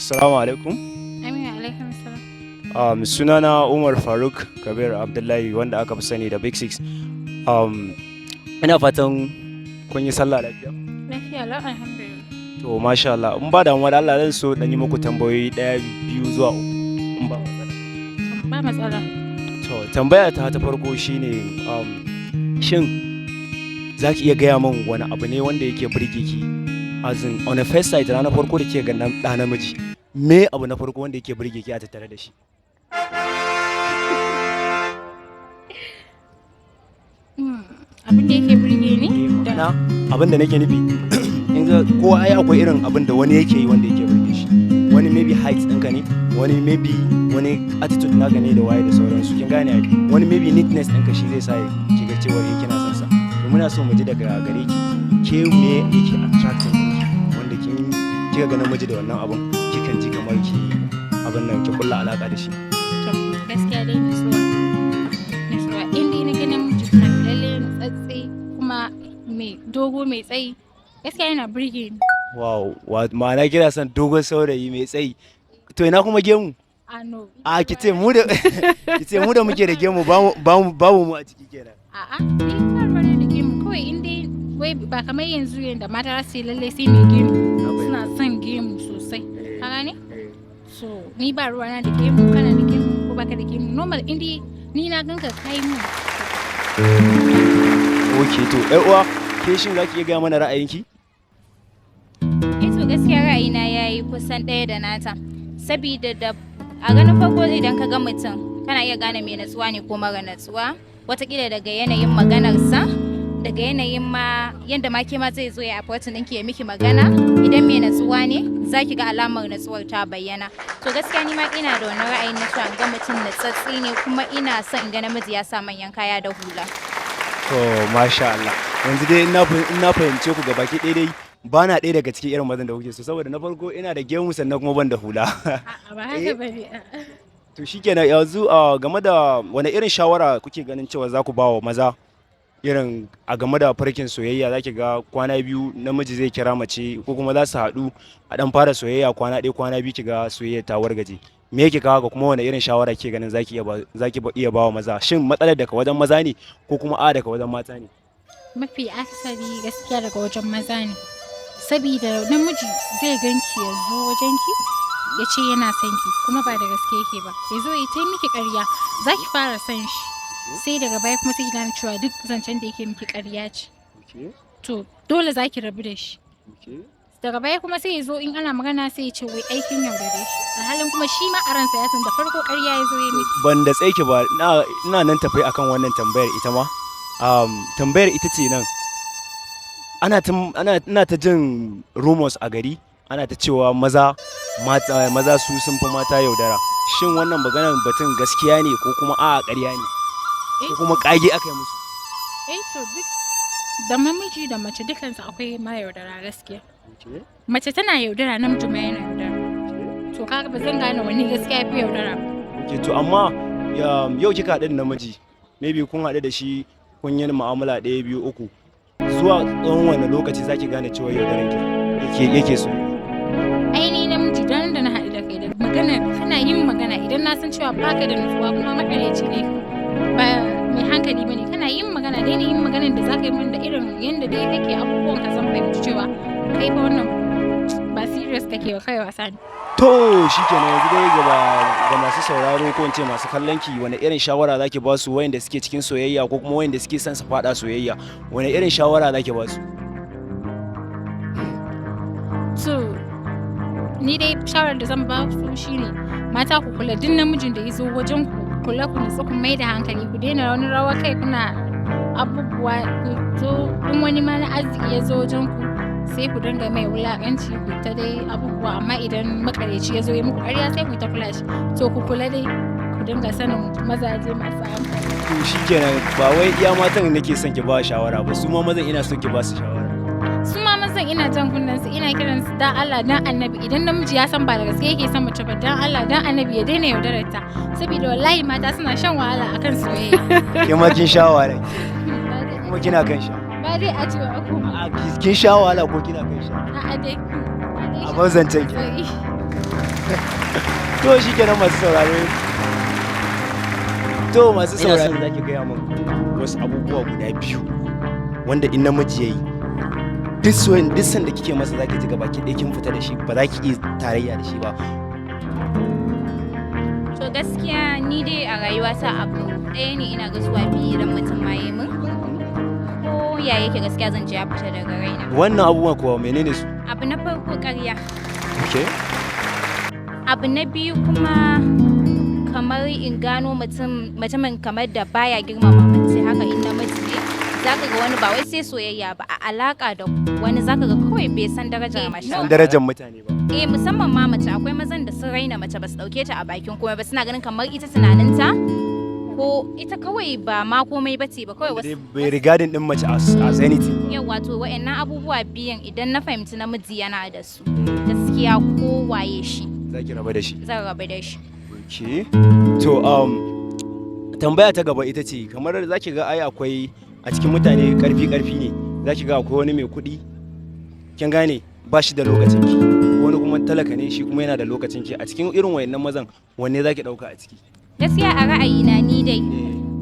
Assalamu alaikum. Aminu alaikum salam. Sunana Umar Faruk Kabir Abdullahi, wanda aka fi sani da Big Six. Ina fatan kun yi sallah lafiya. Lafiya lau, alhamdulillah. To, masha Allah, in ba damuwa da Allah, zan so dan yi muku tambayoyi ɗaya, biyu zuwa uku, in ba matsala. Ba matsala. To, tambaya ta ta farko shine, shin za ki iya gaya min wani abu ne wanda yake burge ki, as in on a first sight, ranar farko da kike ga ɗa namiji, me abu na farko wanda yake burge ki a tattare da shi? Abin da yake burge ni da Ma'ana, abin da nake nufi, in ga kowa ai akwai irin abin da wani yake yi wanda yake burge shi. Wani maybe height ɗinka ne, wani maybe wani attitude naka ne da waye da sauransu, kin gane ai? Wani maybe neatness ɗinka shi zai sa ki ga cewa eh, kina son sa. To, muna so mu ji daga gare ki, ke me yake attracting ɗinki, wanda kin kika ga namiji da wannan abun, kikan ji kamar ki abin nan, ki kulla alaka da shi? To, gaskiya dai nutsuwa. Nutsuwa. In dai na ga namiji lalle nutsatse kuma mai dogo, mai tsayi, gaskiya yana burge ni. Wow, ma'ana kina son dogon saurayi mai tsayi. To, ina kuma gemu? A, no. A, ki ce mu da muke da gemu bamu mu a ciki kenan. A'a, ni ba ruwana da gemu, kawai in dai wai ba kamar yanzu yanda mata za su yi lalle sai mai gemu. Suna son gemu sosai. Ka gane? So ni ba ruwana da gemu, kana da gemu ko baka da gemu. Normal, in dai ni na ganka kai mun. Ok, to ƴar uwa, ke shin za ki iya gaya mana ra'ayinki? Eh, to, gaskiya ra'ayina ya yi kusan ɗaya da nata. Sabida da a ganin farko idan ka ga mutum, kana iya gane mai natsuwa ne ko mara natsuwa. Wataƙila daga yanayin maganarsa, daga yanayin ma yanda ma ke ma zai zo ya approach ɗinki ya miki magana. Idan mai natsuwa ne, za ki ga alamar natsuwar ta bayyana. To, gaskiya ni ma ina da wannan ra'ayin na cewa in ga mutum natsatsi ne, kuma ina son in ga namiji ya sa manyan kaya da hula. To, masha Allah. Yanzu dai in na fahimce ku gabaki ɗaya dai, ba na ɗaya daga cikin irin mazan da kuke so, saboda na farko ina da gemu, sannan kuma ban da hula. A'a, ba haka bane. A'a. To, shikenan. Yanzu game da wani irin shawara kuke ganin cewa za ku ba wa maza irin a game da farkin soyayya? Za ki ga kwana biyu namiji zai kira mace, ko kuma za su haɗu a ɗan fara soyayya, kwana ɗaya, kwana biyu, ki ga soyayya ta wargaje. Me yake kawo haka, kuma wani irin shawara ke ganin zaki iya ba wa maza? Shin matsalar daga wajen maza ne ko kuma a daga wajen mata ne? Mafi akasari gaskiya daga wajen maza ne. Sabida namiji zai ganki, ya zo wajenki ya ce yana son ki, kuma ba da gaske yake ba. Ya zo ya ta miki ƙarya, za ki fara son shi. Sai daga baya kuma sai ki gane cewa duk zancen da yake miki ƙarya ce. To, dole za ki rabu da shi. Daga baya kuma sai ya zo, in ana magana, sai ya ce wai aikin yaudare shi. Alhalin kuma shi ma a ransa ya san da farko ƙarya ya zo ya miki. Ban da tsaiki ba, ina nan tafi akan wannan tambayar ita ma. Tambayar ita ce nan. Ana ina ta jin rumors a gari, ana ta cewa maza mata maza su sun fi mata yaudara. Shin wannan maganar batun gaskiya ne ko kuma a'a, ƙarya ne? Ko kuma ƙage aka yi musu? Eh, to, duk da namiji da mace dukansu akwai mayaudara gaskiya. Mace tana yaudara, namiji ma yana yaudara. To, kaga ba zan gane wani gaskiya fi yaudara ba. Ok, to amma yau kika haɗu da namiji, maybe kun haɗu da shi, kun yi mu'amala ɗaya, biyu, uku, zuwa tsawon wani lokaci zaki gane cewa yaudaran ki yake so? Ai ni namiji, dan da na haɗu da kai, da magana, kana yin magana, idan na san cewa baka da nutsuwa kuma makaryaci ne, ba mai hankali bane, kana yin magana, daina yin maganar da zaka yi min da irin yanda dai kake abubuwan ka, zan fahimci cewa kai fa wannan ba serious kake ba, kai wasa ne. To, shikenan. Yanzu dai gaba ga masu sauraro, ko in ce masu kallon ki, wani irin shawara zaki ba su, wayanda suke cikin soyayya ko kuma wayanda suke son su fada soyayya, wani irin shawara zaki ba su? So ni dai shawarar da zan ba su shine, mata, ku kula. Duk namijin da ya zo wajen ku, kula, ku nutsu, ku mai da hankali, ku daina wani rawa kai kuna abubuwa. Ku zo, in wani ma na arziki ya zo wajen ku, sai ku dinga mai wulakanci, ku ta dai abubuwa. Amma idan makaryaci ya zo ya muku ƙarya, sai ku ta kula shi. To, ku kula dai, ku dinga sanin mazaje masu hankali. To, shikenan. Ba wai iya matan nake son ki ba shawara ba, su ma mazan ina son ki ba su shawara. Su ma mazan ina jan kunnen su, ina kiran su, dan Allah dan Annabi, idan namiji ya san ba da gaske yake son mace ba, dan Allah dan Annabi ya daina yaudarar ta, saboda wallahi mata suna shan wahala akan soyayya. Ke ma kin sha wahala, kuma kina kan sha? Ba dai a cewa ko. A'a, kin sha wahala ko kina kan sha? A'a dai. A bar zancen ki. Sauki. To shikenan masu saurare. To masu saurare, zaki gaya min wasu abubuwa guda biyu wanda in namiji yayi, duk soyayyen, duk sanda kike masa, zaki ji gaba ki ɗaya kin fita da shi, ba za ki iya tarayya da shi ba. To gaskiya ni dai a rayuwata abu ɗaya ne ina ga zuwa biyu, idan mutum ma yi min ko ya yake, gaskiya zan ji ya fita daga raina. Wannan abubuwan kuwa menene su? Abu na farko, ƙarya. Okay. Abu na biyu kuma, kamar in gano mutum, mutumin kamar da baya girmama mace haka, in namiji ne, zaka ga wani ba wai sai soyayya ba, a alaka da wani zaka ga kawai bai san darajar mace San ba. darajar mutane ba. Eh, musamman ma mace. Akwai mazan da sun raina mace, ba su dauke ta a bakin komai ba, suna ganin kamar ita tunaninta ko ita kawai ba ma komai bace ba kawai. Wanda dai Wasu bai regarding din mace as anything ba. Yau wato wa'annan abubuwa biyan, idan na fahimci namiji yana da su, gaskiya ko waye shi, zaki raba da shi. Zan rabu da shi. Okay. To tambaya ta gaba ita ce, kamar zaki ga ai akwai a cikin mutane karfi karfi ne. Zaki ga akwai wani mai kuɗi, kin gane, ba shi da lokacin ki. Wani kuma talaka ne, shi kuma yana da lokacin ki. A cikin irin wayannan mazan, wanne zaki dauka a ciki? Gaskiya a ra'ayina ni dai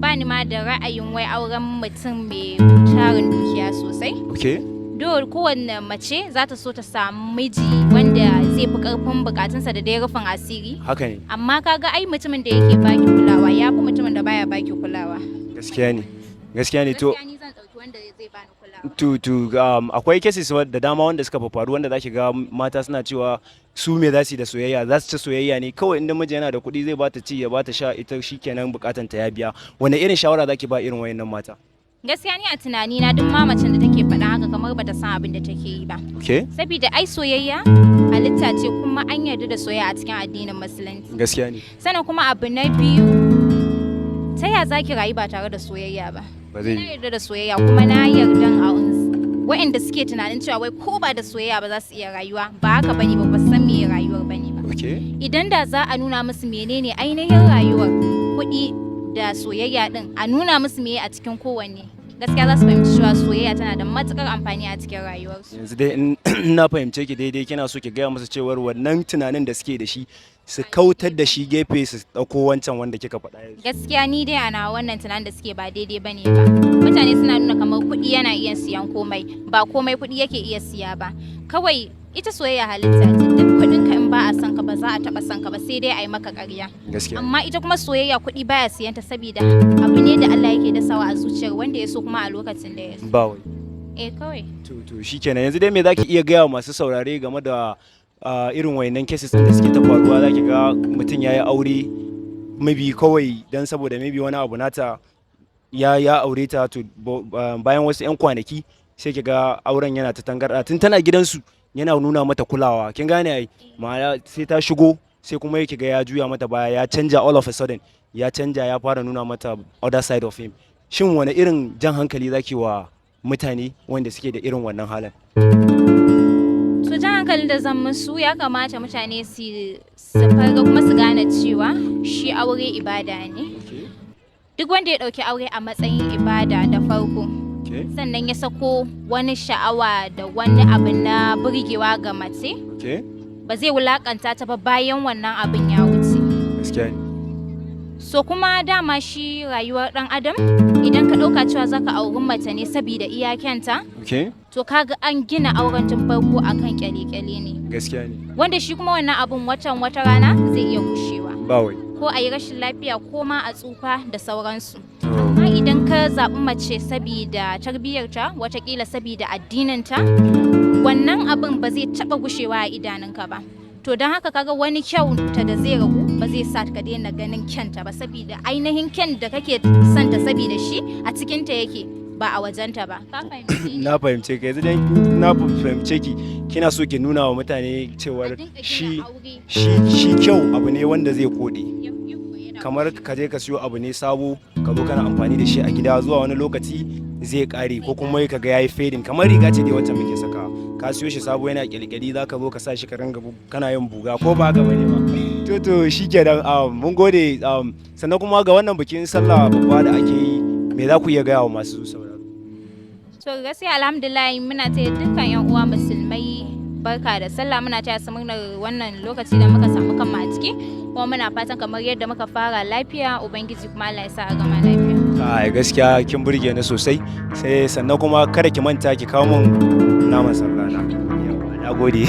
ba ni ma da ra'ayin wai auren mutum mai tarin dukiya sosai. Dole kowanne mace za ta so ta samu miji wanda zai fi karfin bukatunsa da dai rufin asiri. Haka ne. Amma kaga ai mutumin da yake baki kulawa ya fi mutumin da baya baki kulawa. Gaskiya ne. Gaskiya ne to. Gaskiya ni zan ɗauki wanda zai bani kulawa. To akwai cases da dama wanda suka faru wanda zaki ga mata suna cewa su me za su yi da soyayya, za su ci soyayya ne kawai, inda miji yana da kuɗi zai bata ci ya bata sha, ita shikenan bukatan ta ya biya. Wane irin shawara zaki ba irin wayannan mata? Gaskiya ni a tunani na, duk ma macen da take faɗa haka kamar bata san abin da take yi ba. Saboda ai soyayya halitta ce, kuma an yarda da soyayya a cikin addinin Musulunci. Gaskiya ne. Sannan kuma abu na biyu, ta ya zaki rayu ba tare da soyayya ba? Ba zai Na yi. yarda da soyayya, kuma na yarda a waɗanda suke tunanin cewa wai ko ba da soyayya ba za su iya rayuwa, ba haka bane ba, ba su san meye rayuwar bane ba. Idan da za a nuna musu menene ainihin rayuwar, kuɗi da soyayya din, a nuna musu meye a cikin kowanne, gaskiya za su fahimci cewa soyayya tana da matukar amfani a cikin rayuwarsu. Yanzu dai in na fahimce ki daidai, kina so ki gaya musu cewar wannan tunanin da suke da shi, su kautar da shi gefe, su ɗauko wancan wanda kika faɗa yanzu. Gaskiya ni dai ana wannan tunanin da suke ba daidai bane ba. Mutane suna nuna kamar kuɗi yana iya siyan komai. Ba komai kuɗi yake iya siya ba. Kawai ita soyayya halitta ce. Duk kuɗin ka, in ba a son ka, ba za a taɓa son ka ba, sai dai a yi maka ƙarya. Gaskiya. Amma ita kuma soyayya kuɗi baya siyan ta, saboda abu ne da Allah yake dasawa a zuciyar wanda ya so, kuma a lokacin da ya so. Ba wai. Eh kawai. To shikenan, yanzu dai me zaki iya gaya wa masu saurare game da irin wayannan cases din da suke ta faruwa? Zaki ga mutum yayi aure maybe kawai dan saboda maybe wani abu nata ya aure ta. To bayan wasu 'yan kwanaki sai ki ga auren yana ta tangarɗa. Tun tana gidansu yana nuna mata kulawa, kin gane ai, ma'ana sai ta shigo sai kuma yake ga ya juya mata baya, ya canja, all of a sudden ya canja, ya fara nuna mata other side of him. Shin wani irin jan hankali zaki wa mutane wanda suke da irin wannan halin? To jan hankalin da zan musu, ya kamata mutane su farga kuma su gane cewa shi aure ibada ne. Duk wanda ya ɗauki aure a matsayin ibada da farko, sannan ya sako wani sha'awa da wani abu na burgewa ga mace, ba zai wulakanta ta ba bayan wannan abin ya wuce. Gaskiya ne. So kuma dama shi rayuwar ɗan adam, idan ka ɗauka cewa zaka auri mace ne saboda iya kyanta, to kaga an gina auren tun farko akan kyale-kyale ne. Gaskiya ne. Wanda shi kuma wannan abun watan wata rana zai iya gushewa. Ba wai. Ko a yi rashin lafiya, ko ma a tsufa da sauransu. Amma idan ka zaɓi mace sabida tarbiyyarta, watakila sabida addininta, wannan abin ba zai taɓa gushewa a idanunka ba. To don haka kaga wani kyau ta da zai ragu ba zai sa ka daina ganin kyanta ba, sabida ainihin kyan da kake son ta sabida shi a cikinta yake, ba a wajenta ba. Ka fahimce ni? Na fahimce ka. Yanzu dai na fahimce ki, kina so ki nuna wa mutane cewar A dinga gina shi aure. shi kyau abu ne wanda zai kode. Yawwa, yana Kamar ka je ka siyo abu ne sabo, ka zo kana amfani da shi a gida, zuwa wani lokaci zai kare ko kuma ka ga yayi fading. Kamar riga ce dai wacce muke saka, ka siyo shi sabo yana kyalkyali, za ka zo ka sa shi ka ringa kana yin buga, ko ba haka bane ba? To shikenan, mun gode. Sannan kuma ga wannan bikin sallah babba da ake yi, me za ku iya gaya wa masu sauraro? To gaskiya alhamdulillah, muna taya dukkan yan uwa musulmai Barka da sallah. Muna taya su murnar wannan lokaci da muka samu kanmu a ciki, kuma muna fatan kamar yadda muka fara lafiya, Ubangiji kuma Allah ya sa a gama lafiya. Ai gaskiya kin burge ni sosai. Sai sannan kuma kada ki manta ki kawo min naman sallah na. Yawwa, na gode.